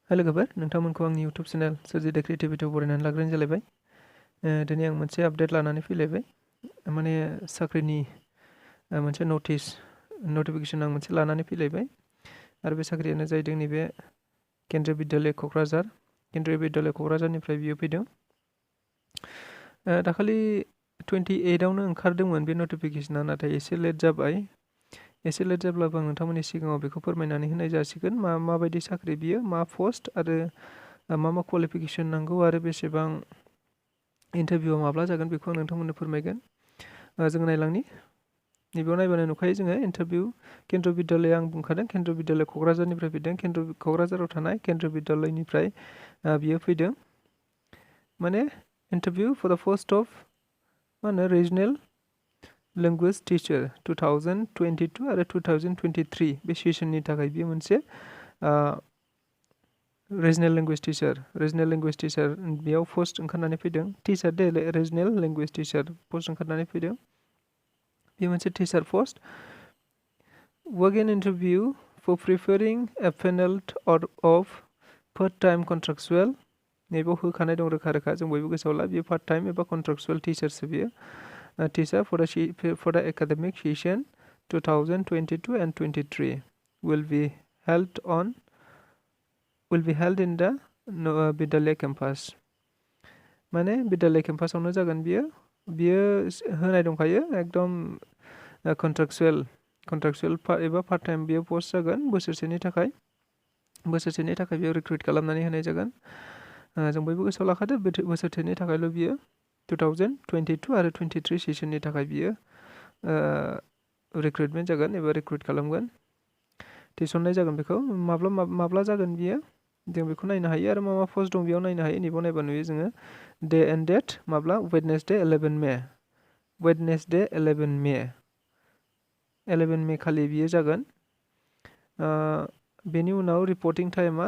Hello लोगोफोर नोंथांमोनखौ आंनि YouTube channel सोरजिदे क्रिएटिभिटियाव बरायनानै लाग्रोनाय जालायबाय। दिनै आं मोनसे आपडेट लानानै फैलायबाय माने साख्रिनि मोनसे नटिफिकेसन आं मोनसे लानानै फैलायबाय आरो बे साख्रियानो जाहैदों नैबे केन्द्रीय विद्यालय क'क्राझारनिफ्राय बियो फैदों। दाखालि 28आवनो ओंखारदोंमोन बे नटिफिकेसना, नाथाय एसे लेट जाबाय। एसे लेट जाब्लाबो आं नोंथांमोननि सिगाङाव बेखौ फोरमायनानै होनाय जासिगोन माबायदि साख्रि बियो, मा पस्ट आरो मा क्वालिफिकेसन नांगौ आरो बेसेबां इन्टारभिउआ माब्ला जागोन बेखौ आं नोंथांमोननो फोरमायगोन। जों नायलांनि नैबेयाव नायबानो नुखायो जोङो इन्टारभिउ केन्द्र विद्यालय, आं बुंखादों केन्द्र विद्यालय क'क्राझारनिफ्राय फैदों। क'क्राझाराव थानाय केन्द्र विद्यालयनिफ्राय बियो फैदों। माने interview for the post of मा होनो रिजनेल लेंगुवेज टिचार 2022 आरो 2023 बे सेसननि थाखाय बियो मोनसे रिजनेल लेंगुवेज टिचार बेयाव पस्ट ओंखारनानै फैदों। टिचार दे रिजनेल लेंगुवेज टिचार पस्ट ओंखारनानै फैदों। बे मोनसे teacher post. Work in interview for preparing a panel of part time contractual, नैबाव होखानाय दं रोखा रोखा, जों बयबो गोसोआव ला बियो पार्ट टाइम एबा कन्ट्रेक्चुएल टिचारसो बियो। Teacher for the academic session 2022 and 23 will be held in the विद्यालय केम्पास। माने विद्यालय केम्पासावनो जागोन बियो होनाय दंखायो एकदम कन्ट्रेक्चुएल एबा पार्ट टाइम बियो पस्ट जागोन। बोसोरसेनि थाखाय बेयाव रिक्रुइट खालामनानै होनाय जागोन। जों बयबो गोसोआव लाखादो बोसोरसेनि थाखायल' बियो 2022 आरो 23 सेसननि थाखाय बियो रिक्रुइटमेन्ट जागोन एबा रिक्रुइट खालामगोन, थिसननाय जागोन। बेखौ माब्ला जागोन बियो जों बेखौ नायनो हायो आरो मा पस्ट दं बेयाव नायनो हायो। नैबाव नायबा नुयो जोङो डे एन्ड डेट माब्ला वेडनेसडे 11 मे खालि बियो जागोन। बेनि उनाव रिपर्टिं टाइमा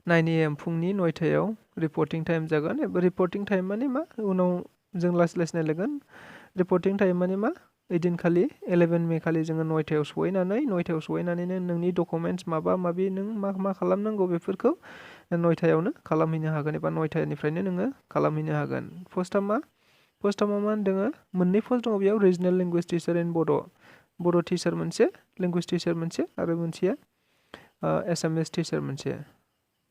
9 AM फुंनि 9टायाव रिपर्टिं टाइम जागोन। रिपर्टिं टाइम माने मा, उनाव जों लासै नायलांगोन। रिपर्टिं टाइम माने मा, ओइदिनखालि 11 मे खालि जोङो 9टायाव सहैनानैनो नोंनि डकुमेन्टस माबा माबि नों मा खालामनांगौ बेफोरखौ 9टायावनो खालामहैनो हागोन एबा 9टानिफ्रायनो नोङो खालामहैनो हागोन। पस्टआ मा होनदों, मोननै पस्ट दङ बेयाव, रिजनेल लेंगुवेज टिचार इन बर' टिचार मोनसे, लेंगुवेज टिचार मोनसे आरो मोनसेया एसामिस टिचार मोनसे।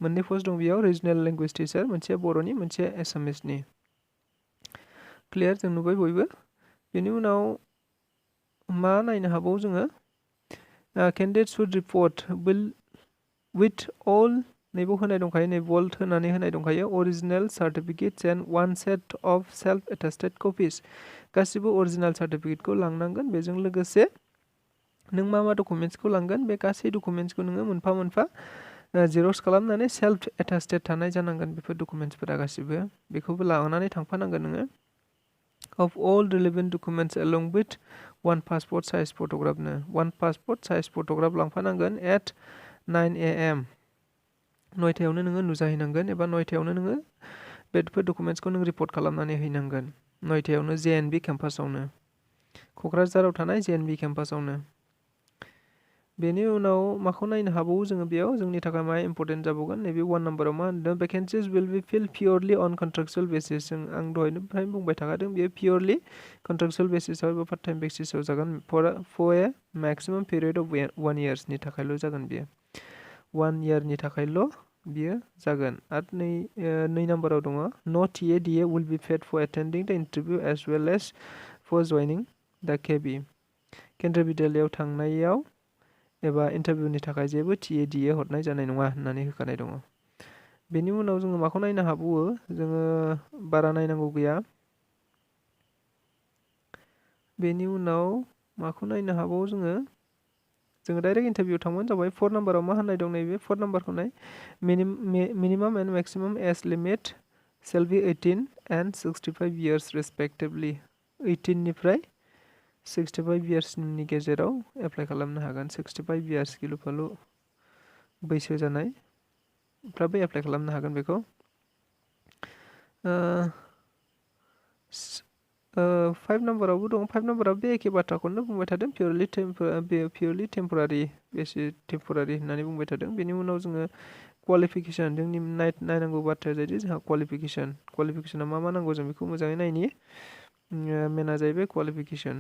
मोननै पस्ट दं बेयाव, रिजनेल लेंगुवेज टिचार मोनसे बर'नि मोनसे एसामिसनि। क्लियार जों नुबाय बयबो। बेनि उनाव मा नायनो हाबावो जोङो, candidate should report with all, नैबाव होनाय दंखायो, नै बोल्ड होनानै होनाय दंखायो, original certificates and 1 set of self attested copies. गासिबो अरिजिनेल सार्टिफिकेटखौ लांनांगोन। बेजों लोगोसे नों मा डकुमेन्ट्सखौ लांगोन बे गासै डकुमेन्ट्सखौ नोङो मोनफा जेरक्स खालामनानै सेल्फ एटेस्टेड थानाय जानांगोन बेफोर डकुमेन्ट्सफोरा गासिबो। बेखौबो लानानै थांफानांगोन नोङो। of all relevant documents along with one passport size photograph लांफानांगोन at 9 AM 9टायावनो नोङो नुजाहैनांगोन एबा 9टायावनो नोङो बेफोर डकुमेन्ट्सखौ नों रिपर्ट खालामनानै हैनांगोन। 9टायावनो JNB केम्पासावनो, क'क्राझाराव थानाय JNB केम्पासावनो। बेनि उनाव माखौ नायनो हाबावो जोङो बेयाव, जोंनि थाखाय मा इम्पर्टेन्ट जाबावगोन, नैबे 1 नाम्बाराव मा होनदों, vacancies will be filled purely on contractual basis. आं दहायनिफ्राय बुंबाय थाखादों बेयो पियरलि कन्ट्रेक्चुएल बेसिसाव एबा पार्ट टाइम बेसिसाव जागोन। For a maximum period of 1 इयार्सनि थाखायल' जागोन बियो। 1 इयारनि थाखायल' बियो जागोन। आरो 2 नाम्बाराव दङ, no TA will be paid for attending the interview as well as for joining the KB. केन्द्र विद्यालयाव थांनायाव एबा इन्टारभिउनि थाखाय जेबो TA हरनाय जानाय नङा होननानै होखानाय दङ। बेनि उनाव जोङो माखौ नायनो हाबावो, जोङो बारा नायनांगौ गैया। बेनि उनाव माखौ नायनो हाबावो जोङो डाइरेक्ट इन्टारभिउ थांबानो जाबाय। 4 नाम्बाराव मा होननाय दं, नैबे 4 नाम्बारखौ नाय, minimum and maximum age limit shall be 18 and 65 years respectively. 18निफ्राय 65 इयार्सनि गेजेराव एप्लाइ खालामनो हागोन। 65 इयार्स गिलुफालु बैसो जानायफ्राबो एप्लाइ खालामनो हागोन बेखौ। 5 नाम्बारावबो दं 5 नाम्बाराव बे एखे बाथ्राखौनो बुंबाय थादों पियरलि टेम्परारि टेम्परारि होननानै बुंबाय थादों बेनि उनाव जोङो क्वालिफिकेसन जोंनि नायनांगौ बाथ्राया जाहैबाय जोंहा क्वालिफिकेसना मा नांगौ जों बेखौ मोजाङै नायनि मेना जाहैबाय क्वालिफिकेसन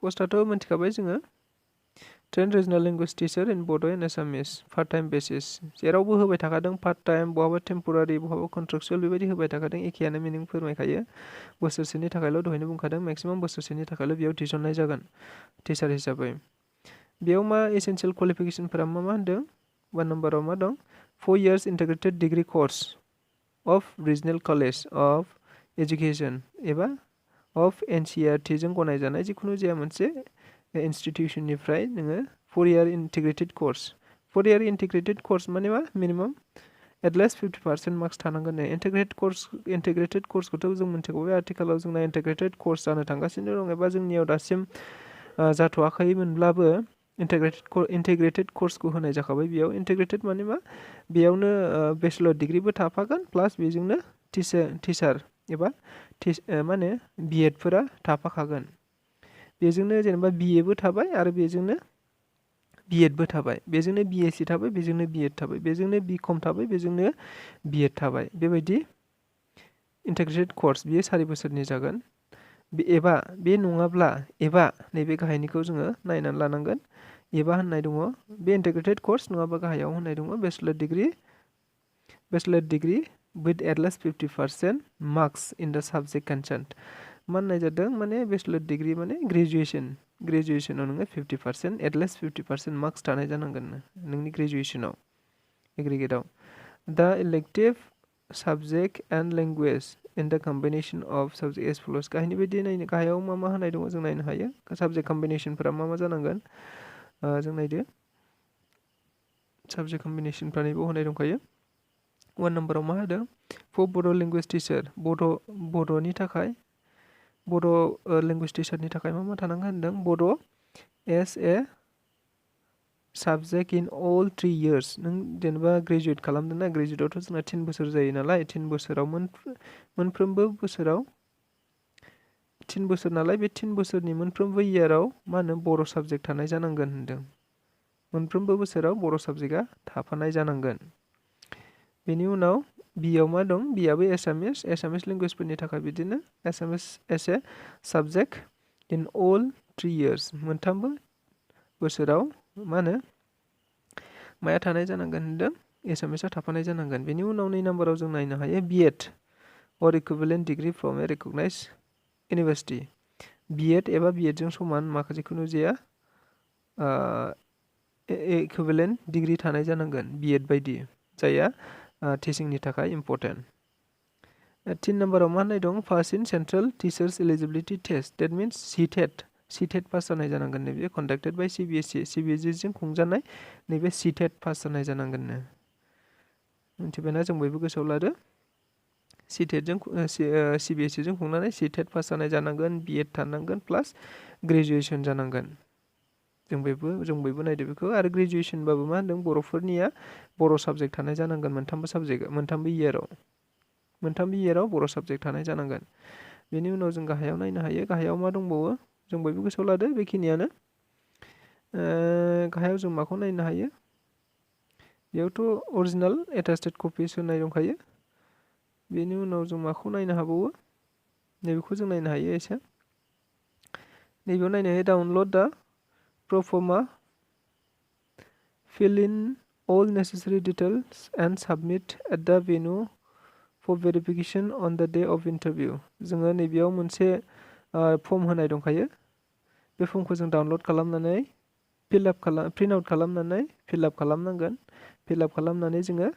पस्टआथ' मिथिखाबाय जोङो ट्रेन रिजनाल लेंगुवेज टिचार इन बड' and Assamese part time basis जेरावबो होबाय थाखादों पार्ट टाइम बहाबा टेम्परारि बहाबा कन्ट्रेक्सुवेल बेबायदि होबाय थाखादों एखेयानो मिनिं फोरमायखायो बोसोरसेनि थाखायल' दहायनो बुंखादों मेक्सिमाम बोसोरसेनि थाखायल' बेयाव थिसननाय जागोन टिचार हिसाबै बेयाव मा एसेन्सियेल क्वालिफिकेसनफोरा मा होनदों 1 नाम्बाराव मा दं 4 years integrated degree course of regional college of education एबा of NCERT जों गनायजानाय जिखुनु जाया मोनसे इन्स्टिटिउसननिफ्राय नोङो 4 year integrated course 4 year integrated course माने मा मिनिमाम एटलिस्ट 50% मार्क्स थानांगोन इन्टिग्रेटेड कर्सखौथ' जों मिथिगौ आथिखालाव जोंना इन्टिग्रेटेड कर्स जानो थांगासिनो दं एबा जोंनियाव दासिम जाथ'वाखैमोनब्लाबो इन्टिग्रेटेड कर्सखौ होनाय जाखाबाय बेयाव इन्टिग्रेटेड माने मा बेयावनो बेचलर डिग्रिबो थाफागोन प्लास बेजोंनो टिचार एबा मा होनो बिएडफोरा थाफाखागोन बेजोंनो जेनेबा बिएबो थाबाय आरो बेजोंनो बिएडबो थाबाय बेजोंनो बिएससि थाबाय बेजोंनो बिएड थाबाय बेजोंनो बिकम थाबाय बेजोंनो बिएड थाबाय बेबायदि इन्टिग्रेटेड कर्स बियो 4 बोसोरनि जागोन एबा बे नङाब्ला एबा नैबे गाहायनिखौ जोङो नायनानै लानांगोन एबा होननाय दङ बे इन्टिग्रेटेड कर्स नङाबा गाहायाव होननाय दङ bachelor degree with at least 50% marks in the subject concerned मा होननाय जादों माने बेचलर डिग्री माने ग्रेजुएसनाव नोङो 50% at least 50% मार्क्स थानाय जानांगोन नोंनि ग्रेजुएसनाव एग्रिगेटआव द elective subject and language in the combination of subject as follows गाहायनि बायदि नायनो गाहायाव मा होनाय दङ जों नायनो हायो subject combinationफोरा मा जानांगोन जों नायदो subject combinationफोरा नैबेयाव होनाय दंखायो 1 नाम्बाराव मा होदों for बड' लेंगुवेज टिचार बड'नि थाखाय बड' लेंगुवेज टिचारनि थाखाय मा थानांगोन होनदों Bodo' as a subject in all 3 years नों जेनेबा ग्रेजुवेट खालामदोंना ग्रेजुवेटआवथ' जोंना 10 बोसोर जायो नालाय 10 बोसोराव मोनफ्रोमबो बोसोराव 10 बोसोर नालाय बे 10 बोसोरनि मोनफ्रोमबो इयाराव मा होनो बर' साबजेक्ट थानाय जानांगोन होनदों मोनफ्रोमबो बोसोराव बर' साबजेक्टआ थाफानाय जानांगोन बेनि उनाव बियाव मा दं बियाबो एसामिस लेंगुवेजफोरनि थाखाय बिदिनो Assamese as a subject in all 3 years मोनथामबो बोसोराव मा होनो माया थानाय जानांगोन होनदों एसामिसआ थाफानाय जानांगोन बेनि उनाव 2 नाम्बाराव जों नायनो हायो BEd or equivalent degree from a recognized university BEd एबा बिएडजों समान माखासे जिखुनु जाया इकुइभेलेन्ट डिग्री थानाय जानांगोन बिएड बायदि जायआ टिचिंनि थाखाय इम्पर्टेन्ट 3 नाम्बाराव मा होननाय दं first in central teachers eligibility test that means CTET pass जानाय जानांगोन नैबे कन्डाक्टेड बाय सिबिएसइ जों खुंजानाय नैबे सीटेट पास जानाय जानांगोननो मिथिबायना जों बयबो गोसोआव लादो सीटेटजों सिबिएसइजों खुंनानै सीटेट पास जानाय जानांगोन बिएड थानांगोन प्लास ग्रेजुएसन जानांगोन जों बयबो नायदो बेखौ आरो ग्रेजुएसनबाबो मा होनदों बर'फोरनिया बर' साबजेक्ट थानाय जानांगोन मोनथामबो इयाराव बर' साबजेक्ट थानाय जानांगोन बेनि उनाव जों गाहायाव नायनो हायो गाहायाव मा दंबावो जों बयबो गोसोआव लादो बेखिनियानो गाहायाव जों माखौ नायनो हायो बेयावथ' अरिजिनाल एटास्टेड कपिस होनाय दंखायो बेनि उनाव जों माखौ नायनो हाबावो नैबेखौ जों नायनो हायो एसे नैबेयाव नायनो हायो डाउनलड दा प्रोफर्मा fill in all necessary details and submit at the venue for verification on the day of interview जोङो नैबेयाव मोनसे फर्म होनाय दंखायो बे फर्मखौ जों डाउनलड खालामनानै प्रिन्ट आउट खालामनानै फिलआप खालामनांगोन फिलआप खालामनानै जोङो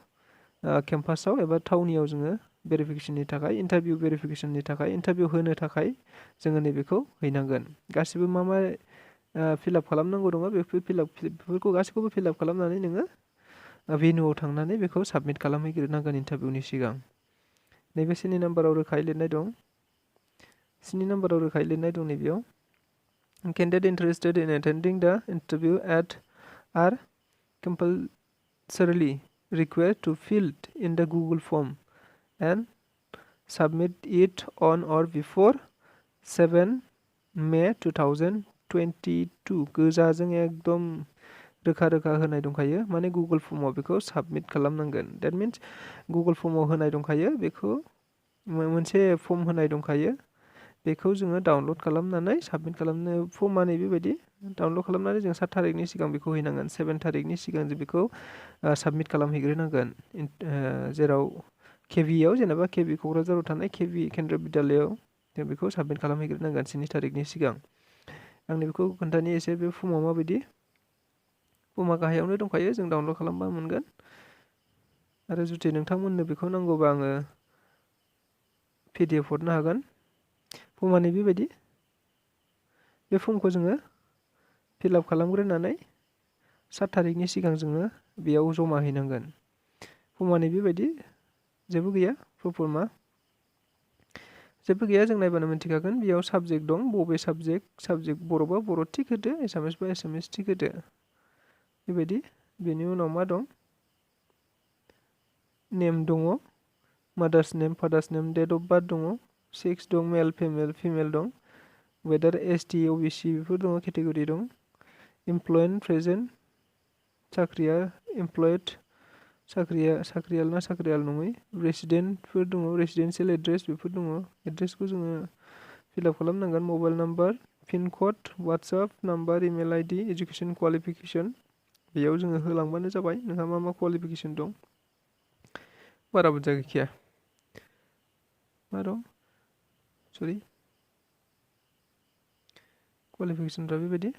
केम्पासाव एबा थावनियाव जोङो भेरिफिकेसननि थाखाय इन्टारभिउ होनो थाखाय जोङो नैबेखौ हैनांगोन गासिबो मा फिलआप खालामनांगौ दङ बेफोरखौ गासैखौबो फिलआप खालामनानै नोङो भेन्युआव थांनानै बेखौ साबमिट खालामहैग्रोनांगोन इन्टारभिउनि सिगां नैबे 3 नाम्बाराव रोखायै लिरनाय दं 3 नाम्बाराव रोखायै लिरनाय दं नैबेयाव candidate interested in attending the interview are compulsorily required to fill in the Google form and submit it on or before 7 May 2022 गोजाजों एकदम रोखा रोखा होनाय दंखायो माने गुगल फर्माव बेखौ साबमिट खालामनांगोन that means गुगल फर्माव होनाय दंखायो बेखौ मोनसे फर्म होनाय दंखायो बेखौ जोङो डाउनलड खालामनानै साबमिट खालामनो फर्मा नैबेबायदि डाउनलड खालामनानै जों 7 थारिखनि सिगां बेखौ हैनांगोन 7 थारिखनि सिगां जों बेखौ साबमिट खालामहैग्रोनांगोन जेराव केभिआव जेनेबा केभि क'क्राझाराव थानाय केभि केन्द्र बिद्यालयाव जों बेखौ साबमिट खालामहैग्रोनांगोन 7 थारिखनि सिगां आंनि बेखौ खोन्थानि एसे बे फर्माव माबायदि फर्मा गाहायावनो दंखायो जों डाउनलड खालामबा मोनगोन आरो जुदि नोंथांमोननो बेखौ नांगौबा आङो PDF हरनो हागोन फर्मा नैबेबायदि बे फर्मखौ जोङो फिलआप खालामग्रोनानै 7 थारिखनि सिगां जोङो बेयाव जमा हैनांगोन फर्मा नैबेबायदि जेबो गैया फर्मा जेबो गैया जों नायबानो मिन्थिखागोन बेयाव साबजेक्ट दं बबे साबजेक्ट बर'बा बर' थिक होदो एसामिस बा एसामिस थिक होदो बेबायदि बेनि उनाव मा दं नेम दङ mother's name father's name date of birth दङ सेक्स दं मेल फिमेल दं वेदार ST OBC बेफोर दङ केटेगरि दं इमप्लयमेन्ट प्रेजेन्ट साख्रिया इमप्लयड साख्रियाल ना साख्रियाल नङै रेसिडेन्टफोर दङ रेसिडेन्सियेल एड्रेस बेफोर दङ एड्रेसखौ जोङो फिलआप खालामनांगोन mobile number pin code WhatsApp number email ID education qualification बेयाव जोङो होलांबानो जाबाय नोंहा मा क्वालिफिकेसन दं बारा बुरजा गैखाया मा दं सरि क्वालिफिकेसनफ्रा बेबायदि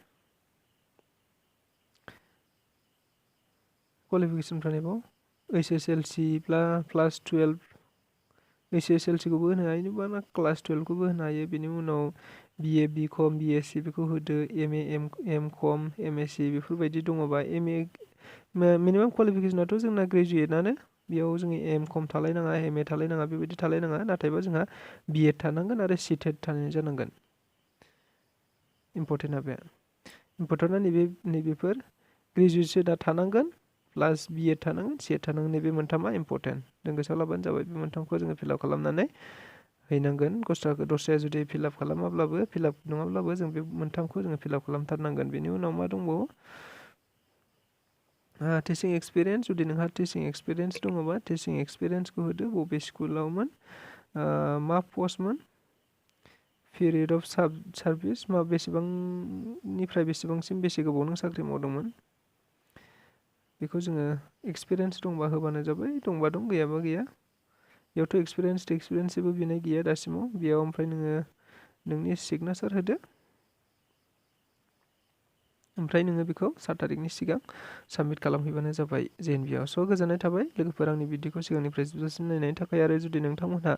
क्वालिफिकेसनफ्रा नैबाव HSLC प्लास 12 HSLC खौबो होनो हायो बा क्लास 12 खौबो होनो हायो बेनि उनाव BA BCom BSc बेखौ होदो MA MCom MSc बेफोरबायदि दङबा MA मिनिमाम क्वालिफिकेसनाथ' जोंना ग्रेजुवेटआनो बेयाव जोङो MCom थालायनाङा MA थालायनाङा बेबायदि थालायनाङा नाथायबा जोंहा B.Ed थानांगोन आरो C.Ted थानाय जानांगोन इम्पर्टेन्टआ बे इम्पर्टेन्टआ नैबेफोर ग्रेजुवेटआ थानांगोन प्लास B.Ed थानांगोन C.Ed थानांगोन नैबे मोनथामा इम्पर्टेन्ट जों गोसोआव लाबानो जाबाय बे मोनथामखौ जोङो फिलआप खालामनानै हैनांगोन दस्राया जुदि फिलआप खालामाब्लाबो फिलआप नङाब्लाबो जों बे मोनथामखौ जोङो फिलआप खालामथारनांगोन बेनि उनाव मा दंबावो टिचिं एक्सपिरियेन्स जुदि नोंहा टिचिं एक्सपिरियेन्स दङबा टिचिं एक्सपिरियेन्सखौ होदो बबे स्कुलावमोन मा पस्टमोन पिरियड अफ सार्भिस मा बेसेबांनिफ्राय बेसेबांसिम बेसे गोबाव नों साख्रि मावदोंमोन बेखौ जोङो एक्सपिरियेन्स दंबा होबानो जाबाय दंबा दं गैयाबा गैया बेयावथ' एक्सपिरियेन्स जेबो बिनाय गैया दासिमाव बेयाव ओमफ्राय नोङो नोंनि सिगनेचार होदो ओमफ्राय नोङो बेखौ 7 थारिखनि सिगां साबमिट खालामहैबानो जाबाय JNBआव स' गोजोननाय थाबाय लोगोफोर आंनि भिडिअखौ सिगांनिफ्राय जोबजासिम नायनायनि थाखाय आरो जुदि नोंथांमोनहा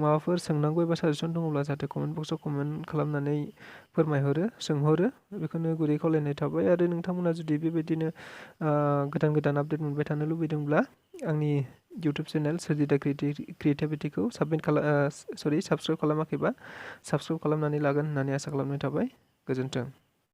माबाफोर सोंनांगौ एबा साजेसन दङब्ला जाहाथे कमेन्ट बक्सआव कमेन्ट खालामनानै सोंहरो बेखौनो गुरै खावलायनाय थाबाय आरो नोंथांमोना जुदि बेबायदिनो गोदान आपडेट मोनबाय थानो लुबैदोंब्ला आंनि इउटुब चेनेल सोरजिदा क्रिएटिभिटिखौ साबस्क्राइब खालामाखैबा साबस्क्राइब खालामनानै लागोन होननानै आसा खालामनाय थाबाय गोजोन्थों